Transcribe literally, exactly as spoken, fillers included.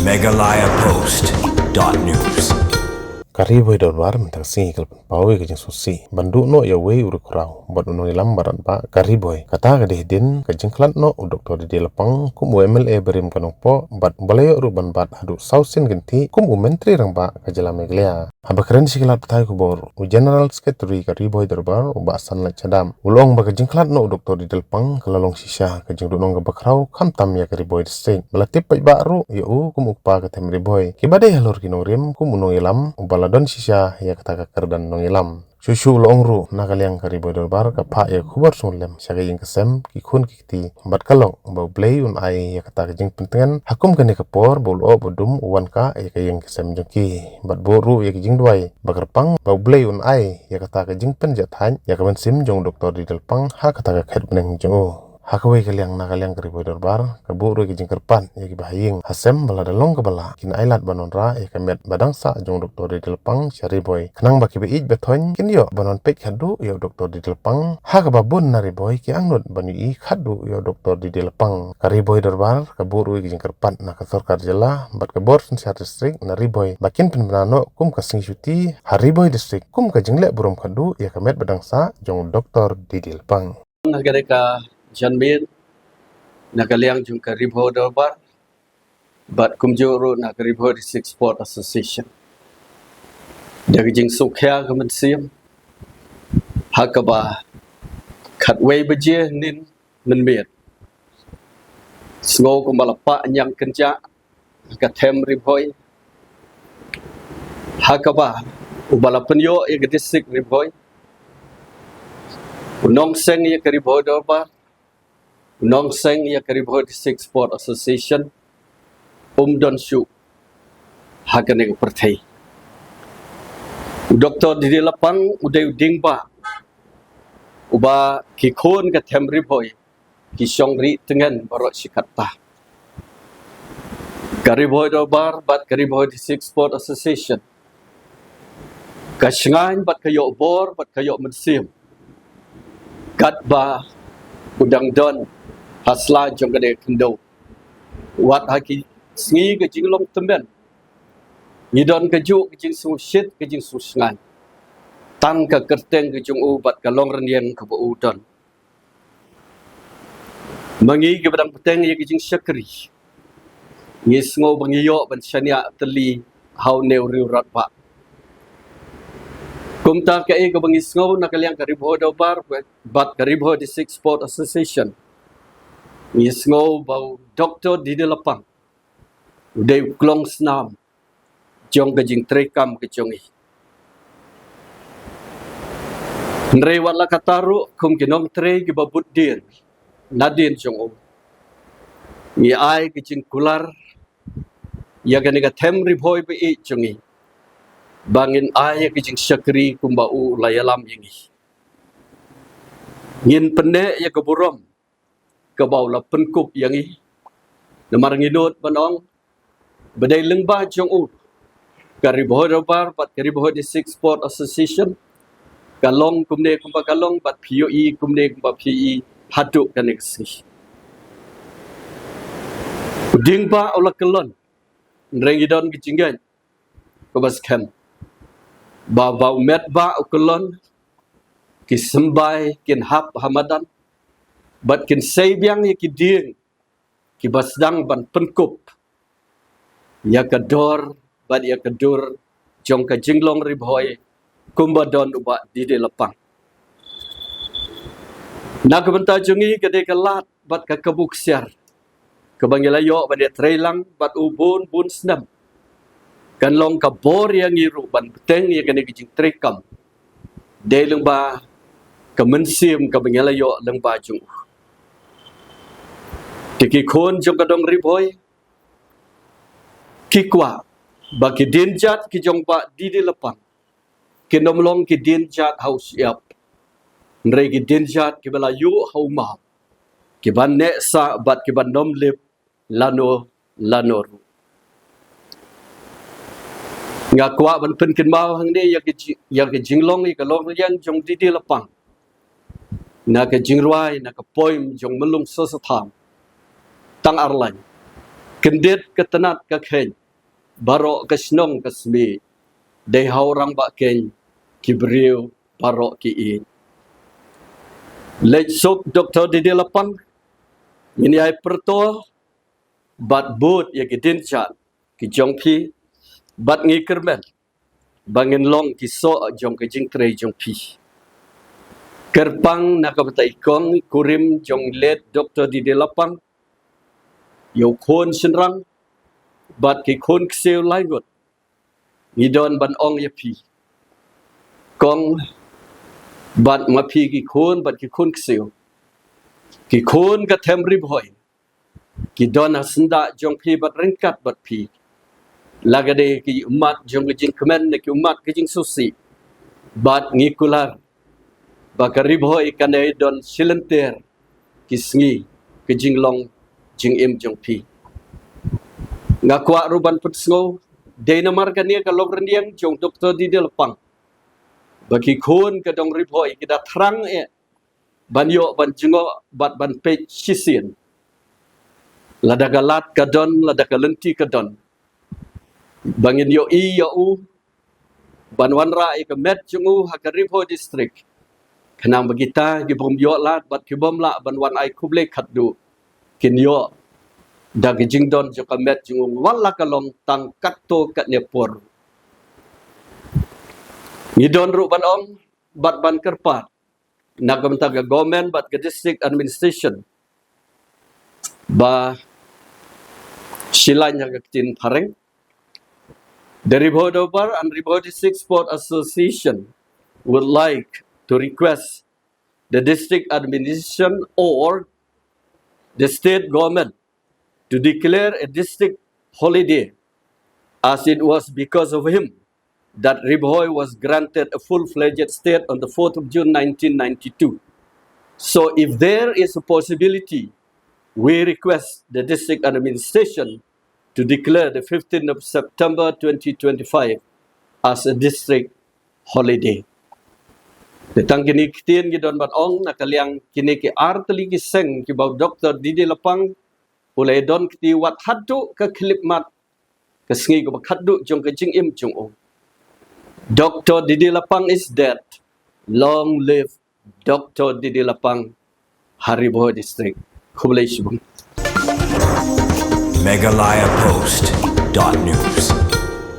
Meghalaya Post dot news. Ka Ri Bhoi Dorbar mynta ka sngi ka la pynpaw ïa ka jingsngewsih ban duh noh ïa uwei u riewkhraw bad u nongïalam baroh ba ka Ri Bhoi. Kata ka dei hadien ka jingkhlad noh u Doktor D D Lapang kum u M L A barim ka Nongpoh bad ba la ïoh ruh ban bat haduh saw sien kynthih kum u Myntri Rangbah ka jylla Meghalaya. Haba kren sha ki lad pathai khubor, u General Secretary ka Ri Bhoi Dorbar, u Bah Sanlait Shadap, u la ong ba ka jingkhlad noh u Doktor D D Lapang ka la long shisha ka jingduhnong kaba khraw khamtam ïa ka Ri Bhoi District. Ba la tip paidbah ruh ïa u kum u kpa ka them Ri Bhoi, kiba dei halor ki nongrim kum u nongïalam uba la don shisha ïa kata ka kyrdan nongïalam. Shuh shuh u la ong ruh, na ka liang ka Ri Bhoi Dorbar ka phah ïa ka khubor sngewlem sha ka ïing ka sem, ki khun ki kti, bad ka lok ba U Blei un ai ïa kata ka jingpyntngen ha kum kane ka por ba u lyoh ba dum u wan kha ïa ka ïing ka sem jong ki. Bad buh ruh ïa ka jingduwai ba kyrpang ba U Blei un ai ïa kata ka jingpynjah thait ïa ka mynsiem jong u Doktor D D Lapang ha kata ka khet bneng jong u. Ha kawei ka liang, na ka liang ka Ri Bhoi Dorbar ka buh ruh ïa ka jingkyrpad ïa kiba ha ïing ha sem ba lada long kaba lah kin ailad ban wanrah ïa ka met ba dang sah jong u Doktor D D Lapang sha Ri Bhoi, khnang ba kiba ïeit ba thoiñ kin ïoh ban wan peit khadduh ïa u Doktor D D Lapang ha kaba bun na Ri Bhoi ki angnud ban ïohi khadduh ïa u Doktor D D Lapang. Ka Ri Bhoi Dorbar ka buh ruh ïa ka jingkyrpad na ka sorkar jylla bad ka bor synshar district na Ri Bhoi ba kin pynbna noh kum ka sngi shuti ha Ri Bhoi District kum ka jingleh burom khadduh ïa ka met ba dang sah jong u Doktor D D Lapang. Na ka dei ka janmiet na ka liang jong ka Ri Bhoi Dorbar bad kumjuh ruh na ka Ri Bhoi District Sport Association. Da ka jingsngewkhia ka mynsiem ha kaba khatwei baje hynnin mynmiet, sngew kumba la pah ñiang kynjah ka them Ri Bhoi ha kaba uba la pynïoh ïa ka district Ri Bhoi, u nongseng ïa ka Ri Bhoi Dorbar, u nongseng ïa ka Ri Bhoi District Sport Association, um don shuh ha kane ka pyrthei. U Doktor D D Lapang u dei u dieng bah uba ki khun ka them Ri Bhoi ki shong rieh tngen baroh shi katta. Ka Ri Bhoi Dorbar bad ka Ri Bhoi District Sport Association ka shngaiñ bad ka ïoh bor bad ka ïoh mynsiem katba u dang don ha sla jong kane ka khyndew. Wat ha ki sngi ka jinglong tymmen ngi don kajuh ka jingsngewsih ka jingsngewshngaiñ tang ka kyrteng ka jong u bad ka longrynïeng kaba u don. Ma ngi kiba dang bteng ïa ka jingshakri, ngi sngew ba ngi ïoh ban shaniah tylli ha une u riew radbah. Kumta kaei kaba ngi sngew na ka liang ka Ri Bhoi Dorbar bad ka Ri Bhoi District Sport Association, ngi sngew ba u Doktor D D Lapang u dei u klongsnam jong ka jingtreikam ka jong ngi. Hynrei wat la katta ruh, kum ki nongtrei kiba bud dien nadien jong u, ngi ai ka jingkular ïa kane ka them Ri Bhoi ba ïeit jong ngi ba ngin ai ïa ka jingshakri kumba u la ïalam ïa ngi. Ngin pynneh ïa ka burom kaba u la pynkup ïa ngi. Namar ngi nud ban ong ba dei lyngba jong u ka Ri Bhoi Dorbar bad ka Ri Bhoi District Sport Association ka long kumne kumba ka long bad phi ïohi kumne kumba phi ïohi haduh kane ka sngi. U dieng bah u la kyllon, hynrei ngi don ka jingngeit kaba skhem ba ba u met bah u kyllon, ki symbai kin hap ha madan bad kin sei biang ïa ki dieng kiba sdang ban pynkup ïa ka dor bad ïa ka dur jong ka jinglong Ri Bhoi kumba don u Bah D D Lapang. Na ka bynta jong ngi ka dei ka lad bad ka kabu ksiar kaba ngi la ïoh ban ïatrei lang bad u bun bun snem. Kan long ka bor ïa ngi ruh ban bteng ïa kane ka jingtreikam dei lyngba ka mynsiem kaba ngi la ïoh lyngba jong u. Te ki khun jong ka dong Ri Bhoi ki kwah ba ki dienjat ki jong Bah D D Lapang kin ym long ki dienjat ha u shyiap, hynrei ki dienjat kiba la ïuh ha u maw, kiban neh sah bad kiban ym lip lano lano ruh. Nga kwah ban pynkynmaw hangne ïa ka ji-, ïa ka jinglong, ïa ka longrynïeng jong D D Lapang na ka jingrwai, na ka poem jong Myllung Soso Tham, tang ar lain. kyndit ka tnat ka khein, baroh ka shnong ka smiej, dei ha u rangbah khein ki briew baroh ki ïeit. Leit suk Doktor Didi Lapang, ngin ïai pyrto bad bud ïa ki dienjat ki jong phi, bad ngi kyrmen ba ngin long ki soh jong ka jingtrei jong phi. Kyrpang na ka bynta i kong i kurim jong late Doktor Didi Lapang, ïa u khun shynrang bad ki khun ksiew lai ngut, ngi don ban ong ïa phi, kong, bad ma phi ki khun bad ki khun ksiew, ki khun ka them Ri Bhoi, ki don ha syndah jong phi bad ryngkat bad phi, la ka dei ki ummat jong ka jingkmen ne ki ummat ka jingsngewsih. Bad ngi kular ba ka Ri Bhoi kan ïai don shilynter ki sngi ka jinglong jingim jong phi. Nga kwah ruh ban pynsngew, dei namar kane ka longrynïeng jong Doktor Didi Lapang ba ki khun ka dong Ri Bhoi ki da thrang eh ban ïoh ban jngoh bad ban peit shisien, lada ka lad ka don, lada ka lynti ka don, ba ngin ïohi ïa u ban wanrah ïa ka met jong u ha ka Ri Bhoi District, khnang ba kita ki bym ïoh lad bad ki bym lah ban wan ai khublei khatduh, kin ïoh da ka jingdon jong ka met jong u, wat la ka long tang katto katne por. Ngi don ruh ban ong bad ban kyrpad na ka bynta ka government bad ka district administration ba shilaiñ ha ka ktien phareng. The Ri Bhoi Dorbar and Ri Bhoi District Sport Association would like to request the district administration or the state government to declare a district holiday, as it was because of him that Ri Bhoi was granted a full-fledged state on the fourth of June nineteen ninety-two. So if there is a possibility, we request the district administration to declare the fifteenth of September twenty twenty-five as a district holiday. Te tang kine ki ktien ngi don ban ong na ka liang kine ki artylli ki seng kiba u Doktor Didi Lapang u la ïadon kti wat haduh ka khyllipmat ka sngi kaba khatduh jong ka jingim jong u. Doktor Didi Lapang is dead. Long live Doktor Didi Lapang ha Ri Bhoi District. Khublei shibun. Meghalaya Post dot news.